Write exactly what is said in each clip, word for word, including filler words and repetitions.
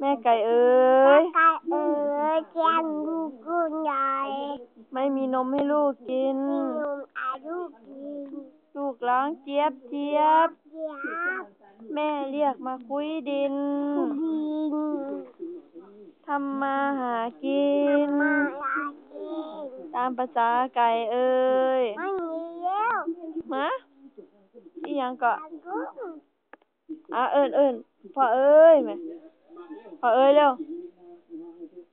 แม่ไก่เอ๋ย แม่ไก่เอ๋ย เลี้ยงลูกอยู่ไหน ไม่มีนมให้ลูกกิน ไม่มีนมให้ลูกกิน ลูกร้องเจี๊ยบเจี๊ยบ เจี๊ยบ แม่เรียกมาคุ้ยดิน คุ้ยดิน ทำมาหากิน ทำมาหากิน ตามประสาไก่เอ๋ย ไม่มีแล้ว ฮะ อีหยังเกาะ อ่ะ เอิ้น เอิ้น พ่อเอ๋ยแม่ พ่อเอ๋ยเร็ว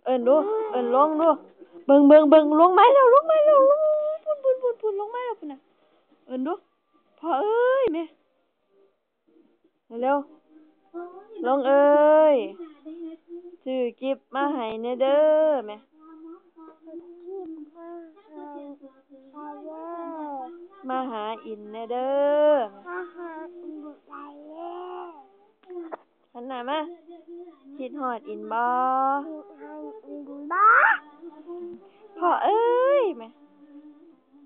เอิ้นดู เอิ้นลงดู เบิ่ง เบิ่ง เบิ่ง ลงมาแล้ว ลงมาแล้ว ลง พุ้น พุ้น พุ้น พุ้น ลงมาแล้ว พุ้นน่ะ เอิ้นดู พ่อเอ๋ยแม่ เร็ว ลงเอ๋ย ซื้อกิฟต์มาให้แหน่เด้อแม่ มาหาอินแหน่เด้อ มาหาอินแหน่เด้อ หันหน้ามา คิดฮอดอินบ่ คิดฮอดอินบ่ พ่อเอ๋ยแม่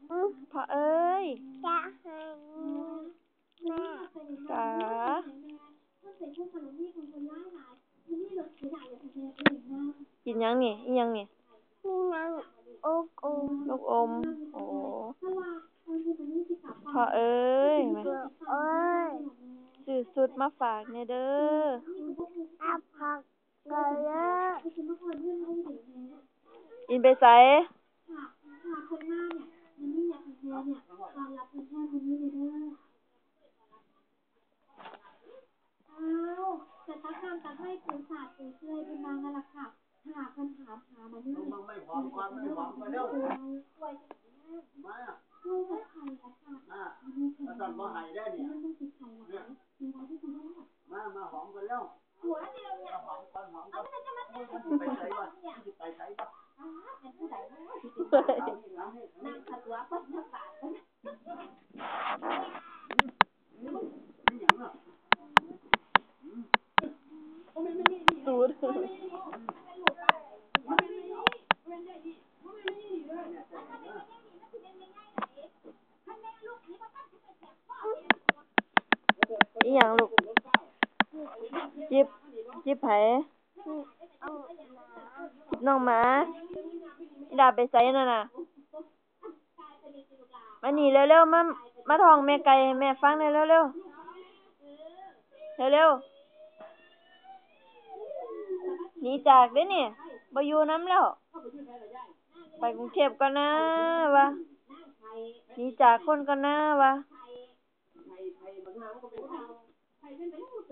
อืม พ่อเอ๋ย จะให้แม่ จ๋า กินหยังนี่ อีหยังนี่ มีน้ำอบอม ลูกอม โอ้ พ่อเอ๋ย พ่อเอ๋ย ซื้อชุดมาฝากแหน่เด้อ มาฝากแหน่เด้อ อินไปไส อ้าว จะตักน้ำตักไม้ปูสาดปูเสื่อยเป็นบางนั่นล่ะค่ะ หาคันถามหามานี่ มึงไม่หอมก่อน ไม่หอมก่อนเร็ว มา ลูกกับไข่ละค่ะ มา แล้วสั่นบ่ให้ได้เนี่ย มันต้องติดไข่หลาย เนี่ย เวลาที่คุณได้ มา มาหอมกันเร็ว หัวเดียวเนี่ย มาหอมก่อน หอมก่อน เอามันจะมา มึงไปไสวะ มึงไปไสวะ อ้าว เป็นผู้ใดเนาะ นั่งขัดหัวเปิ้นหน้าปากเปิ้น ตูด อีหยังลูก จิบ จิบไผ จิบน้องหมา อีหล่าไปไสนั่นน่ะ มานี่เร็วๆ มา มาท้องแม่ไก่ให้แม่ฟังแหน่เร็วๆ เร็วๆ หนีจากเด้นี่ บ่อยู่นำแล้ว ไปกรุงเทพฯก่อนนะวะ หนีจากคนก่อนนะวะ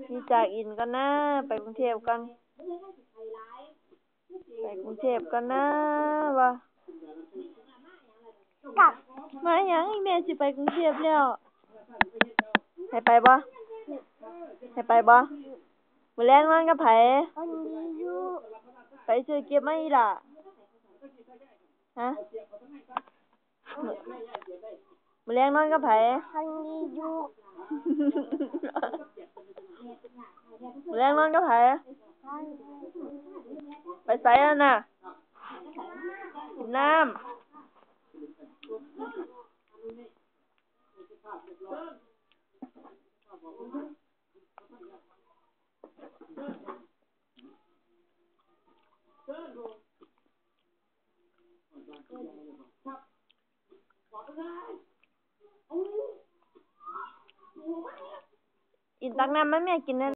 หนีจากอินก่อนนะ ไปกรุงเทพฯก่อน ไปกรุงเทพฯก่อนนะวะ กลับ มาหยังอีแม่สิไปกรุงเทพฯแล้ว ให้ไปบ่ ให้ไปบ่ มื้อแลงนอนกับไผ คนดีอยู่ ไปซื้อเก็บมาอีหล่า ฮะ มื้อแลงนอนกับไผ คนดีอยู่ มื้อแลงนอนกับไผ คนดีอยู่ ไปไสนั่นน่ะ กินน้ำ อินตักน้ำมาแม่กินแหน่